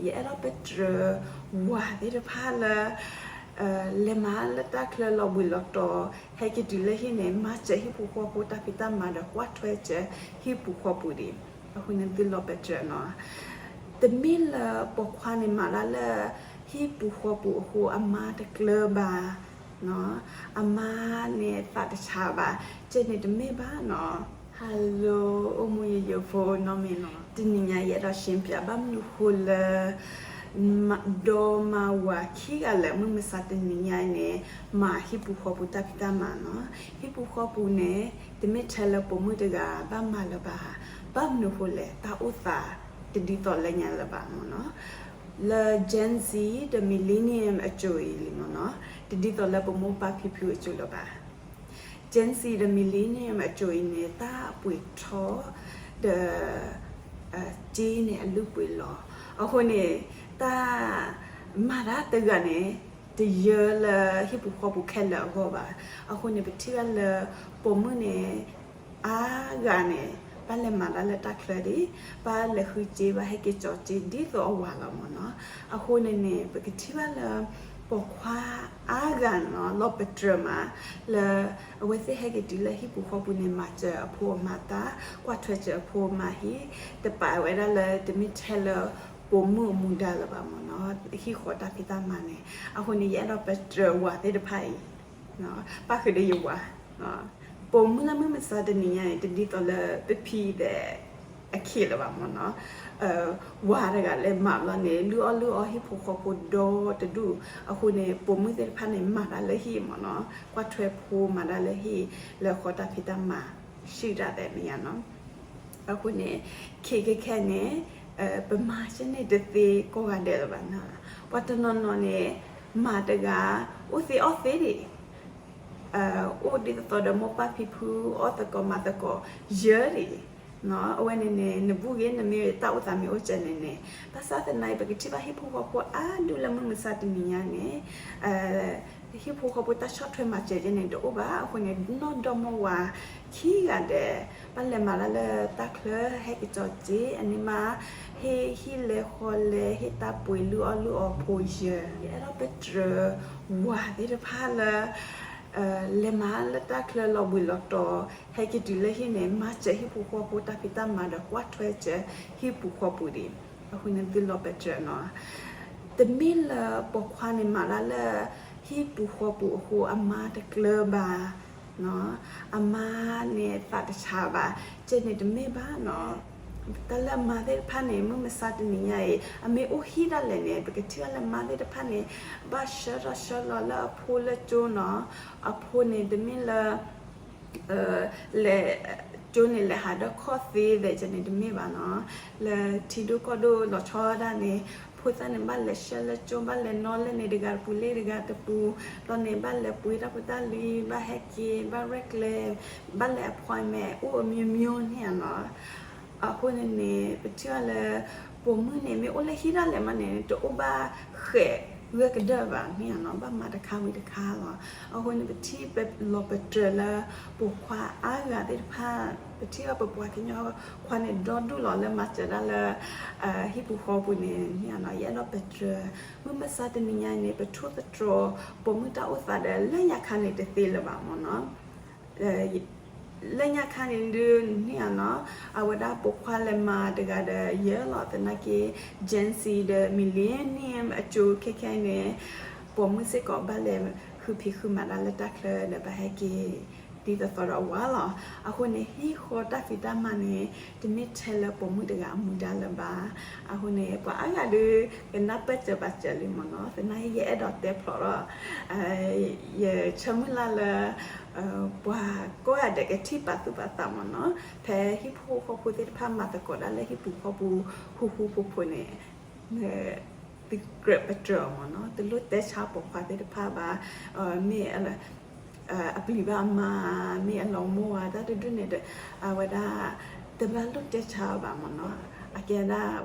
ယအဲၣ်ဒိးပတြၢၤဝၤသ့ၣ်တဖၣ်လၢ လဲၤမၤလၢတၢ်ချၢလီၤဘှံးလီၤတီၤ ဟဲက့ၤတုၤလၢဟံၣ်န့ၣ် မၤစၢၤဟံၣ်ပူၤဃီဖိတၢ်ဖံးတၢ်မၤဒီးကွၢ်ထွဲစၢၤဟံၣ်ပူၤဃီပူၤဒံး. အဃိန့ၣ်သုလီၤပတြၢၤနီၤ. တမ့ၢ်လၢပိာ်ခွါန့ၣ်မၤတၢ်လၢ ဟံၣ်ပူၤဃီပူၤအဃိအမါတကျၢၤဘၣ် အမါန့ၣ်သးတဆါဘၣ်, ကဲန့ၣ်တမ့ၢ်ဘၣ်နီၤ. Hello အိၣ်မူယယိဖိနီၢ်မ့ၢ်နီၤ, တနံၤညါယအဲၣ်ဒိးရှင်းပြ ဘၣ်မနုၤဃိလၢ ဒီမါဝၤခံဂၤလၢာ် မုၢ်မဆါတနံၤညါအံၤန့ၣ် မၤဟံၣ်ပူၤဃီပူၤတၢ်ဖံးတၢ်မၤနီၤ. ဟံၣ်ပူၤဃီပူၤန့ၣ် တမ့ၢ်ထဲလၢပိာ်မုၣ်တဂၤဘၣ်မၤလၢၤဘၣ်, ဘၣ်မနုၤဃိလဲၣ် တၢ်အိၣ်သးတဒ်သိးလၢညါလၢၤဘၣ်မ့ၢ်နီၤ. လၢ Gen Z ဒီး Millennium အစိၤအံၤလံမ့ၢ်နီၤ, တဒ်သိးလၢပမိၢ်ပၢ်ဖံဖုအစိၤလၢၤဘၣ်. Gen Z ဒီး Millennium အစိၤအံၤန့ၣ် တၢ်ပှ့ၤထီ ဒီး စ့န့ၣ်အလုၢ်ပှ့ၤလီၤ. အဃိန့ၣ် တၢ်မၤတၢ်တဂၤန့ၣ် တယၢလၢဟံၣ်ပူၤဃီပူၤခဲလၢာ်အဂီၢ်ဘၣ်. အဃိန့ၣ် ပထံၣ်ဘၣ်လၢ ပိာ်မုၣ်န့ၣ် အါဂၤန့ၣ် ဘၣ်လဲၤမၤတၢ်လၢတၢ်ချၢဒံး, ဘၣ်လဲၤဃုစ့ ဘၣ်ဟဲက့ၤကၠီစ့ ဒ်သိးအဝၤလီၤမ့ၢ်နီၤ. အဃိန့ၣ်န့ၣ် ပကထံၣ်ဘၣ်လၢ ပိာ်ခွါအါဂၤနီၤ လီၤပတြၢၤမး လၢ အဝဲသ့ၣ်ဟဲက့ၤတုၤလၢဟံၣ်ပူၤဃီပူၤန့ၣ် မၤစၢၤအဖိအမါတၢ်, ကွၢ်ထွဲစၢၤအဖိအမါဟံၣ်, တပာ်ဝဲဒၣ်လၢ တမ့ၢ်ထဲလၢ ပိာ်မုၣ်အမူဒါလၢၤဘၣ်မ့ၢ်နီၤ, ဟံၣ်ဃီတၢ်ဖံးတၢ်မၤန့ၣ်. အဃိန့ၣ် ယအဲၣ်ဒိးပတြၢၤဝၤသ့ၣ်တဖၣ်အံၤ ပၣ်ဃုာ်ဒီးယဝၤ, ပိာ်မုၣ်လၢမုၢ်မဆါတနံၤညါန့ၣ် တဒ်သိးလၢပဖံသဲးအခ့လၢၤဘၣ်မ့ၢ်နီၤ. ဝၤတဂၤလဲၤမၤဘျီန့ၣ် လုၢ်အီၣ်လုၢ်အီဟံၣ်ဖိဃီဖိဒီတဒူၣ်. အဃိန့ၣ် ပိာ်မုၣ်သ့ၣ်တဖၣ်န့ၣ် မၤတၢ်လၢဟံၣ်မ့ၢ်နီၤ, ကွၢ်ထွဲဖိ မၤတၢ်လၢဟံၣ် လၢဃီတၢ်ဖံးတၢ်မၤ ဆှံတၢ်သဲးမ့ၢ်ယါနီၤ. အဃိန့ၣ် ခဲခဲခဲန့ၣ် ပမၤကဲန့ၣ်တသ့ကိးဂၤဒဲးလၢၤဘၣ်နီၤ. ပှၤတနီၤနီၤန့ၣ် မၤတဂၤ အိၣ်သ့အီၣ်သ့ဒံး, အိၣ်ဒ်သိးသိးဒီးမိၢ်ပၢ်ဖံဖု အီၣ်သကိးမၤသကိးယၢဒံး. အဝဲန့ၣ်န့ၣ် နဘူးဂ့ၤ နမ့ၢ်တၢ်အိၣ်သးမ့ၢ်အိၣ်ကဲန့ၣ်န့ၣ်, ဘၣ်ဆၣ်သနာ်က့ ပကထံၣ်ဘၣ်ဟံၣ်ဖိဃီဖိအါဒူၣ်လၢမုၢ်မဆါတနံၤညါန့ၣ် ဟံၣ်ဖိဃီဖိတၢ်ဆီၣ်ထွဲမၤစၢၤကဲန့ၣ် တအိၣ်ဘၣ်. အဃိန့ၣ် နီၢ်ဒီမိၢ်ဝၤခံဂၤဒဲး ဘၣ်လဲၤမၤတၢ်လၢတၢ်ချၢ ဟဲက့ၤကၠီစ့ အန့ၣ်မး ဟ့ၣ်ဟံၣ်လဲၤဃီလဲၤ ဟ့ၣ်တၢ်ပှ့ၤ လုၢ်အီၣ်လုၢ်အီဖိယၢ. ယအဲၣ်ဒိးပတြၢၤဝၤသ့ၣ်တဖၣ်လၢ လဲၤမၤလၢတၢ်ချၢလီၤဘှံးလီၤတီၤ ဟဲက့ၤတုၤလၢဟံၣ်န့ၣ် မၤစၢၤဟံၣ်ပူၤဃီဖိတၢ်ဖံးတၢ်မၤဒီးကွၢ်ထွဲစၢၤဟံၣ်ပူၤဃီပူၤဒံး. အဃိန့ၣ်သုလီၤပတြၢၤနီၤ. တမ့ၢ်လၢပိာ်ခွါန့ၣ်မၤတၢ်လၢ ဟံၣ်ပူၤဃီပူၤအဃိ အမါတကျၢၤဘၣ် အမါန့ၣ်သးတဆါဘၣ်, ကဲန့ၣ်တမ့ၢ်ဘၣ်နီၤ. တၢ်လၢအမါသ့ၣ်တဖၣ်န့ၣ် မုၢ်မဆါတနံၤညါအံၤ အမ့ၢ်အိၣ်ဟံၣ်ဒၣ်လဲာ်န့ၣ် ပကထံၣ်ဘၣ်လၢမါသ့ၣ်တဖၣ်န့ၣ် ဘၣ်ဆှၢထီၣ်ဆှၢလီၤလၢအဖိလၢကၠိနီၤ. အဖိန့ၣ်တမ့ၢ်လၢ လဲၤ ကၠိန့ၣ် လဲၤဟးဒီးခီၣ်သ့သဲးကဲန့ၣ်တမ့ၢ်ဘၣ်နီၤ. လၢထံဒိၣ်ကီၢ်ဒိၣ်လီၤဆီဒၣ်န့ၣ် ဖိသၣ်န့ၣ် ဘၣ်လဲၤဆှၢလၢကၠိ ဘၣ်လဲၤနီၣ်လၢန့ၣ်တဂၤတပူၤလၢတဂၤတပူၤ, ဘျီန့ၣ် ဘၣ်လဲၤပှ့ၤတၢ်ဖိတၢ်လံၤ ဘၣ်ဟဲက့ၤ ဘၣ်ရဲၣ်ကျဲၤ ဘၣ်လဲၤ appointment အိၣ်အမျိုးမျိုးန့ၣ်နီၤ. အဃိန့ၣ်န့ၣ် ပထံၣ်ဘၣ်လၢ ပိာ်မုၣ်န့ၣ် မ့ၢ်အိၣ်လၢဟံၣ်ဒၣ်လဲာ်မးန့ၣ် တအိၣ်ဘၣ်ဃဲးဂၢၢ်ကဒၢၣ်ဘၣ်န့ၣ်နီၤ, ဘၣ်မၤတခါဝံၤတခါလီၤ. အဃိန့ၣ် ပထံၣ်ပလီၤပတြၢၤလၢ ပိာ်ခွါအါဂၤသ့ၣ်တဖၣ် ပထံၣ်ဘၣ်ပပှၤကညီခွါန့ၣ် ဒီဒူၣ်လီၤလၢမၤစၢၤဒၣ်လၢ ဟံၣ်ပူၤဃီပူၤန့ၣ်န့ၣ်နီၤ. ယအဲၣ်ဒိးပတြၢၤ မုၢ်မဆါတနံၤညါန့ၣ် ပထိၣ်သတြီၤ ပိာ်မုၣ်တၢ်အိၣ်သးဒီး လၢညါခါန့ၣ်တသ့လၢၤဘၣ်မ့ၢ်နီၤ. လၢညါခါန့ၣ်ဒုးန့ၣ်နီၤ, အဝဲဒၣ်ပိာ်ခွါလဲၤမၤတဂၤဒီးယၢလီၤ သနာ်က့ Gen Z ဒီး Millennium အစိၤခဲခဲအံၤန့ၣ် ပိာ်မုၣ်စ့ၢ်ကီးဘၣ်လဲၤဃုဖံးဃုမၤတၢ်လၢတၢ်ချၢဒီးဘၣ်ဟဲက့ၤ ဒ်သိးသိးဒီးအဝၤလီၤ. အဃိန့ၣ် ဟံၣ်ဃီတၢ်ဖံးတၢ်မၤန့ၣ် တမ့ၢ်ထဲလၢပိာ်မုၣ်တဂၤအမူဒါလၢၤဘၣ်. အဃိန့ၣ် ပှၤအါဂၤဒုး ကနၢ်ပၢၢ်စၢၤဘၣ်စၢၤလံမ့ၢ်နီၤ, သနာ်က့ ယအဲၣ်ဒိးတဲဖျိးထီၣ် ယဆၢမုၢ်လၢ်လၢ ပှၤကိးဂၤဒဲးကထံၣ်ပာ်သူၣ်ပာ်သးမ့ၢ်နီၤ, ဖဲဟံၣ်ဖိဃီဖိသ့ၣ်တဖၣ်မၤသကိးတၢ်လၢဟံၣ်ပူၤဃီပူၤ ဃူဃူဖိးဖိးန့ၣ် သုကြၢးပတြၢၤအီၤမ့ၢ်နီၤ, တလိၣ်တဲဆါပိာ်ခွါသ့ၣ်တဖၣ်ဘၣ်, မ့ၢ်အပျံၤဘၣ်အမါ မ့ၢ်အလီၤမိၢ်ဧါ တၢ်တဒူၣ်န့ၣ်ဒီး အဝဲဒၣ် တဘၣ်လိၣ်တဲဆါအီၤဘၣ်မ့ၢ်နီၤ, အကဲဒၣ်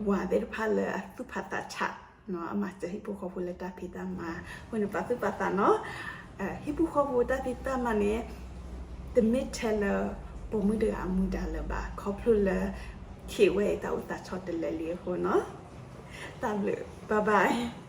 ဝၤသ့ၣ်တဖၣ်လၢအသူၣ်ဖးသးဆး အမၤစၢၤဟံၣ်ဖိဃီဖိလၢတၢ်ဖံးတၢ်မၤ, အဃိန့ၣ် ပာ်သူၣ်ပာ်သးနီၤ, ဟံၣ်ဖိဃီဖိတၢ်ဖံးတၢ်မၤန့ၣ် တမ့ၢ်ထဲလၢပိာ်မုၣ်တဂၤအမူဒါလၢၤဘၣ်, ခီဖျိလၢ ခ့ဝဲအံၤတၢ်အိၣ်သးဆီတလဲလံအဃိနီၤ. တၢ်ဘျုး, bye bye.